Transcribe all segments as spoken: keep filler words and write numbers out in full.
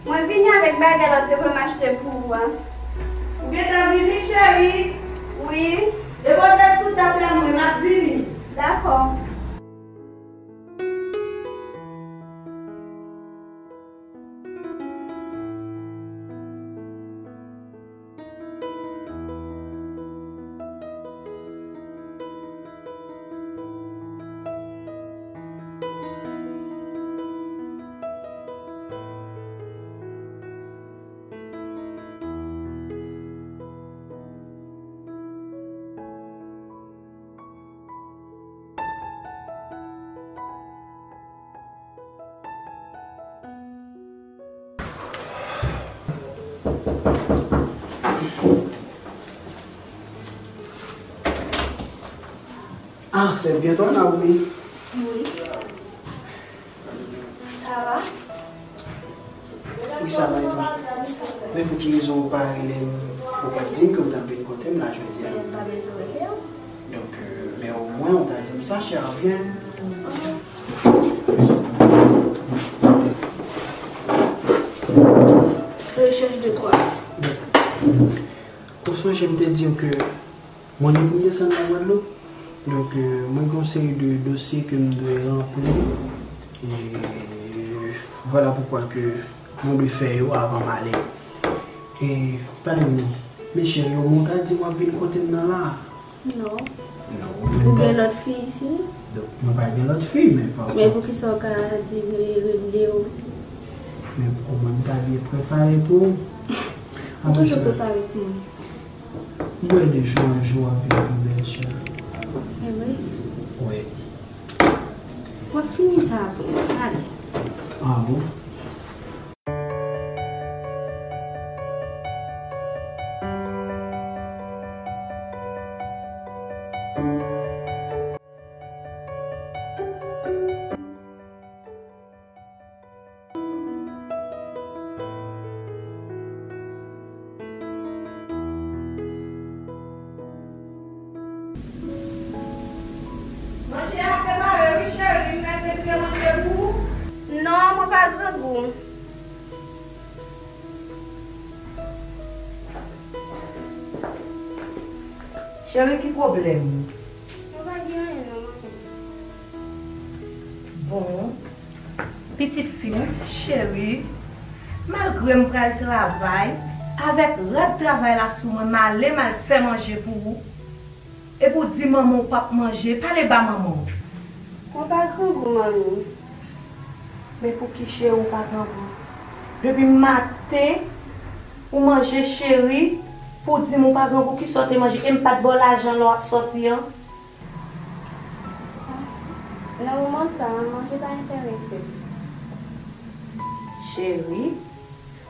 Mwen vini avèk bagay lòt se pou m achte pou ou a. Ou gentan vini, cheri? Wi. Depoze l sou tab la, mwen, m ap vini. Dakò. Ah, c'est bientôt, Naomi. Wi. Sa va? Wi, sa va, e tou. Men pou ki rezon ou pa rele m, ou pa di m ke ou t ap vin kote m la jodi a? Men m pa bezwen rele w. Donk, euh, men omwen ou ta di m sa, chè, byen. Recherche de quoi? Ou sonje m te di w ke mwen gen pou m desann nan Gwadloup. Donk, euh, mwen gen yon seri de dosye ke m dwe ranpli. E vwala poukwa ke mwen dwe fè yo avan m ale. E pale m non. Men cheri, omwen ou ta di m w ap vin kote m nan la. Non. Non, ou menm pa. Ou gen lòt fi isi? Donk, mwen pa gen lòt fi, men pa. Men poukisa w ka di m rele w? Men omwen m ta byen prepare pou ou. Ou toujou prepare pou mwen. Mwen de jou an jou w ap vin pi bèl, cheri. E vre? Wi. W ap fini sa apre. Ale. Ah bon? Manje a prepare wi, cheri. M mèt retire manje pou ou? Non, mwen pa grangou. Cheri, ki pwoblèm ou? Mwen pa gen anyen non, manmi. Bon, pitit fi m, cheri, malgre m pral travay, avèk rad travay la sou mwen, m ale, m al fè manje pou ou. Epi w di manman w p ap manje, pale ba manman w. Mwen pa grangou, manmi. Men pouki cheri w pa grangou? Depi maten, ou manje cheri, pou w di m ou pa grangou, kisa w te manje? E m pa t ba w lajan lè w ap sòti an? Nan moman sa a, manje pa enterese m. Cheri,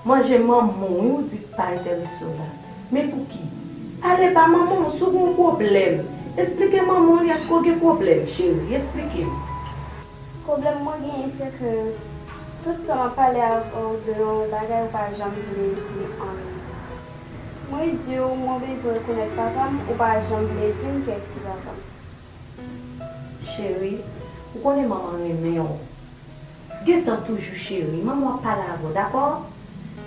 manje manman w wi ou di k pa enterese w la. Men pouki? Ale ba manman w si w gen yon pwoblèm. Esplike manman w li, èske w gen pwoblèm, cheri? Esplike m. Pwoblèm mwen genyen, se ke tout tan m ap pale avè w de yon bagay, ou pa janm vle di m anyen. Mwen di w, mwen bezwen rekonèt papa m, ou pa janm vle di m kiyès ki papa m. Cheri, ou konnen manman renmen w. Gentan toujou, cheri, manman w ap pale avè w, dakò?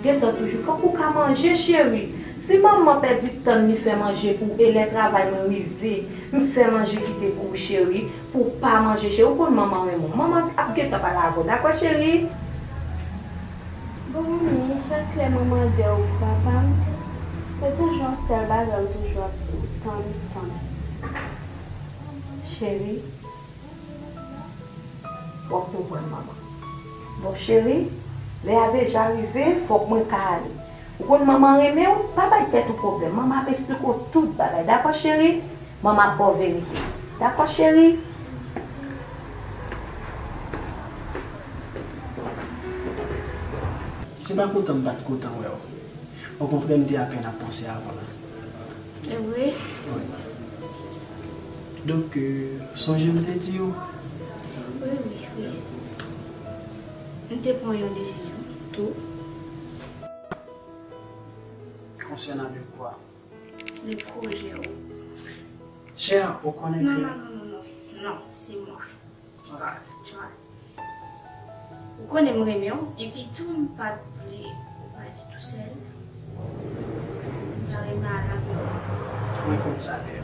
Gentan toujou, fòk ou ka manje, cheri. Si manman pèdi tan li fè manje pou ou, e lè travay mwen rive, m fè manje kite pou ou, cheri, pou w pa manje, cheri, ou konn manman renmen w. Manman ap gentan pale avè w, dakò, cheri? Bon, manmi, chak lè mwen mande w pou papa m, se toujou yon sèl bagay ou toujou ap di m, tann, tann. Cheri, w ap konprann manman. Bon, cheri, lè a deja rive, fòk mwen ka ale. Ou konn manman renmen w, pa bay tèt ou pwoblèm. Manman ap esplike w tout bagay. Dakò, cheri? Manman ap ba w verite. Dakò, cheri? Se pa kontan m pa t kontan wè w. Okontrè, m te apèn ap panse a w la. E vre? Wi. Donk, euh, sonje m te di w? Wi, wi, wi. M te pran yon desizyon tou. Konsènan de kwa? De pwojè w. Chè, ou konnen ke... Non, non, non, non, non. Non, se mwa. Alright. Alright. Ou konnen m renmen w, epi tou m pa t vle ou pati tousèl. M ta renmen al avè w. Mwen konn sa, Lea.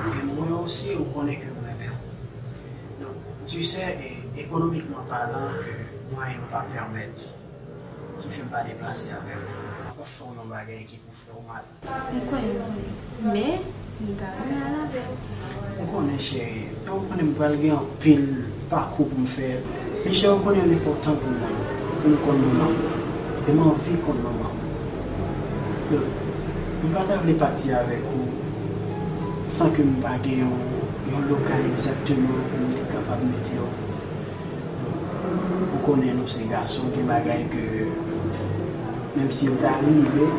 E mwen osi, ou konnen ke m renmen w. Donk, tu sais, e, ekonomikman palan, ke mwayen yo pa pèmèt, ki fè m pa deplase avè w. M ap fè w yon bagay ki pou fè w mal. M konnen, m konnen. Men, m ta renmen al avè w. Ou konnen, cheri, ou konnen m pral gen anpil pakou pou m fè. Men, cheri, ou konnen l enpòtan pou mwen, pou m konn manman m. E m anvi konn manman m. Donk, m pa ta vle pati avèk ou san ke m pa gen yon, yon lokal egzakteman pou m te kapab mete w. Ou konnen nou se gason, gen bagay ke, menm si yo ta rive,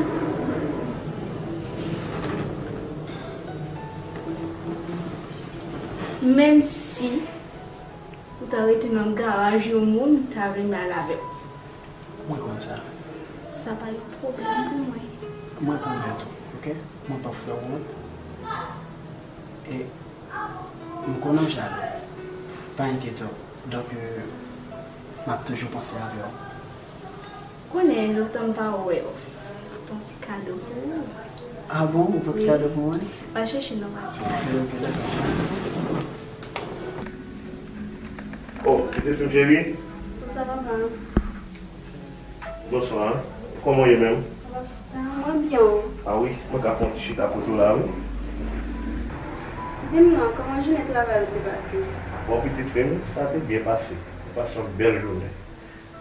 menm si ou ta rete nan garaj yon moun, m ta renmen al avè w. Mwen konn sa. Sa pa yon pwoblèm pou mwen. Mwen pwomèt ou, oke? Mwen p ap fè w wont. E m konnen w jalou. Pa enkyete w. Donk, euh, m ap toujou panse avè w. Konnen lontan m pa wè w. Pote yon ti kado pou ou. Ah bon? Ou pote kado pou mwen? Wi. Al chèche nan pati a. Ok, ok, dakò. Oh, pitit fi m cheri. Bonswa, papa. Bonswa. Kòman w ye menm? Mwen byen. Ah wi, mwen ka fè yon ti chita kote w la, wi. Di m non, kòman jounen travay ou te pase? Bon, pitit fi m, sa te byen pase. Mwen pase yon bèl jounen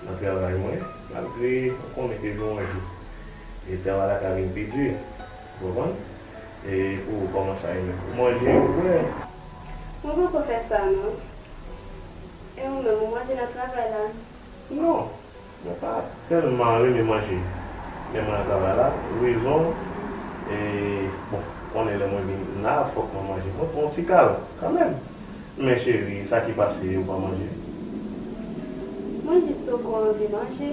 nan travay mwen, malgre ou konnen ke jou an jou, e travay la ka vin pi di, ou konprann? E pou ou, kòman sa ye menm? Ou manje, ou bwè? Mwen poko fè sa, non. E ou menm, ou manje nan travay la? Non. Mwen pa tèlman renmen manje lè mwen nan travay la. Rezon, e, bon, konnen lè mwen vin la, fòk mwen manje. Mwen pran yon ti kal, kanmenm. Men cheri, sa ki pase, ou pa manje? Mwen jis poko anvi manje.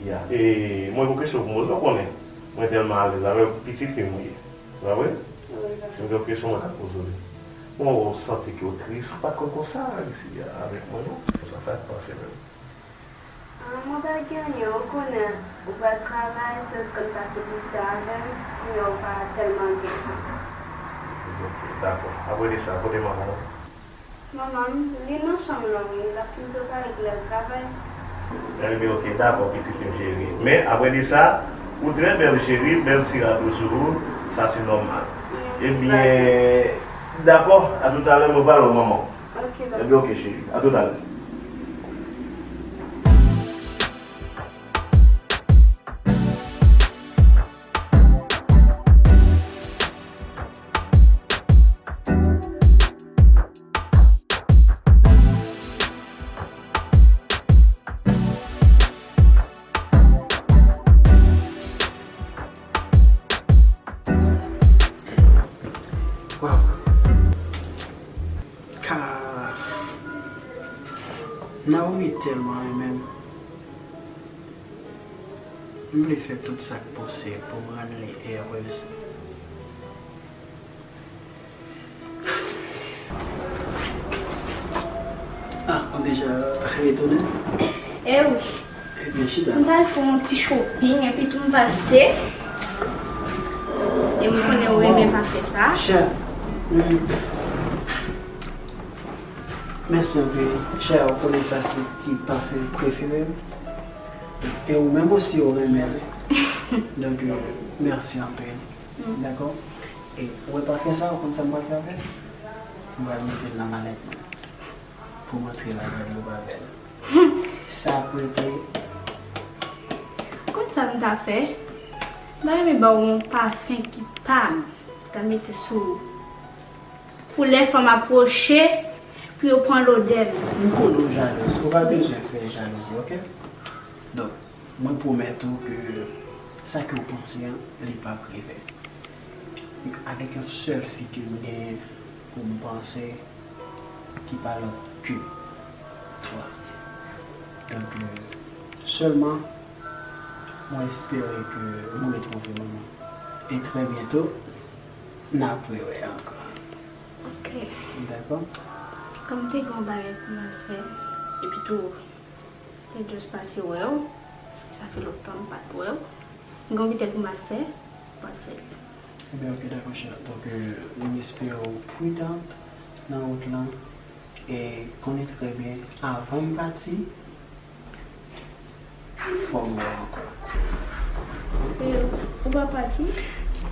Ya, e, mwen gon kesyon pou m poze w, konnen. Mwen tèlman alèz avè w, pitit fi m ou ye. Pa vre? Wi, papa. Si m gen yon kesyon, mwen ka poze w li. Bon, ou santi ke w tris, ou pa t konn konsa isi a avèk mwen, non? Sa, sa k pase menm? Ah, mwen pa gen anyen, ou konnen, ou pral travay, se ou t konn pase plis tan avè m, kounye a ou pa tèlman gen tan. Ok, dakò. Apre de sa, kote manman w? Manman m, li nan chanm lan, wi, l ap fin prepare pou l al travay. Ebyen, ok, dakò, pitit fi m cheri. Men, apre de sa, ou trè bèl, cheri, bèl ti rad ou sou ou, sa se nòmal. Mèsi, papa. Ebyen, dakò, a toutalè, mwen pral wè manman w. Ok, papa. Ebyen, ok, cheri. A toutalè. Waw. Ka Naomi tèlman renmen m. M vle fè tout sa k posib pou m rann li erez. Ah, ou deja retounen? E wi. Ebyen, chita. M t al fè yon ti shopping, epi tou m pase. E m konnen ou renmen pafen sa. Chè. Mm. Mèsi anpil. Chè, ou konnen sa se ti pafen prefere m. E ou menm osi, ou renmen l. Donk, euh, mèsi anpil. Mm. Dakò? E ou wè pafen sa, ou konn sa m pral fè avè l? M pral mete l nan malèt mwen pou m antre Lagwadloup avè l. Sa ap rete. Konn sa m ta fè? M ta renmen ba w yon pafen ki pa m. M ta mete sou ou. Pou lè fanm ap pwoche, pou yo pran lodè l. M konnen w jalouz. Ou pa bezwen fè jalouzi, oke? Donk, mwen pwomèt ou ke sa ke w panse an, li p ap rive. Avèk yon sèl fi ke m genyen pou m panse, ki pa lòt ke twa. Donk, euh, sèlman, mwen espere ke nou retwouve manman. E trè byento, n ap rewè ankò. Ok. Dakò? Kòm te gen yon bagay pou m al fè, epi tou, Te just pase wè w, paske sa fè lontan m pa t wè w. M gen yon bagay pou m al fè, m pral fè l. Ebyen, ok, dakò, chè. Donk, euh, m espere w pridant nan wout lan. E konnen trè byen, avan m pati, fò m wè w ankò. E, ou pa pati?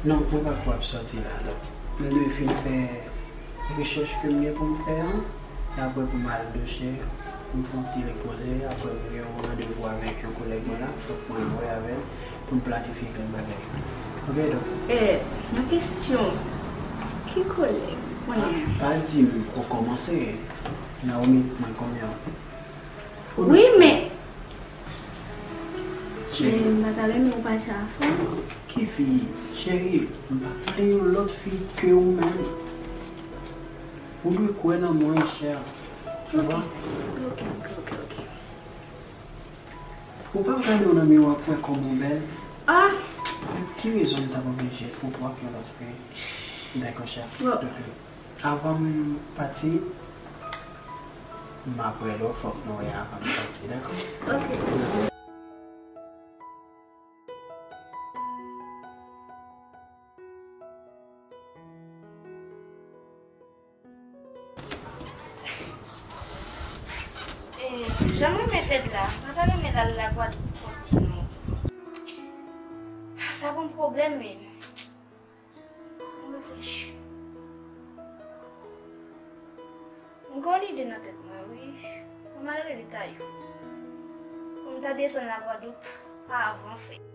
Non, mwen pa kwè ap sòti la. Donk, m dwe fin fè rechèch ke m gen pou m fè an. E apre pou m al douche, pou m fè yon ti repoze. Apre m gen yon randevou avèk yon kolèg mwen la. Fòk mwen wè avè l pou m planifye kèk bagay. Ok, donk. E, yon kesyon. Ki kolèg? Konnen. Ah, pa di m ou kòmanse. Naomi, mwen konn yo. Wi, men. Cheri. Men, m pa ta renmen ou pati avan. Ki fi? Cheri, m pa pale yon lòt fi ke ou menm. Ou dwe kwè nan mwen, chè. Tu vois? Ok, ok, ok, ok. Ou p ap gade w nan miwa pou w wè kòman w bèl? Ah! Ki rezon m t ap oblije twoupe w ak yon lòt fi? Dakò, chè. Bon. Dakò. Avan m pati, m ap rele w, fòk nou wè avan m pati, dakò? Ok. Eh, jan m renmen fèt la, m pa ta renmen l al Lagwadoup kote nou. Sa ban m pwoblèm, wi. Mwen reflechi. M gen yon lide nan tèt mwen, wi. Mwen mal rele Tayou. Pou m ta desann Lagwadoup avan fèt.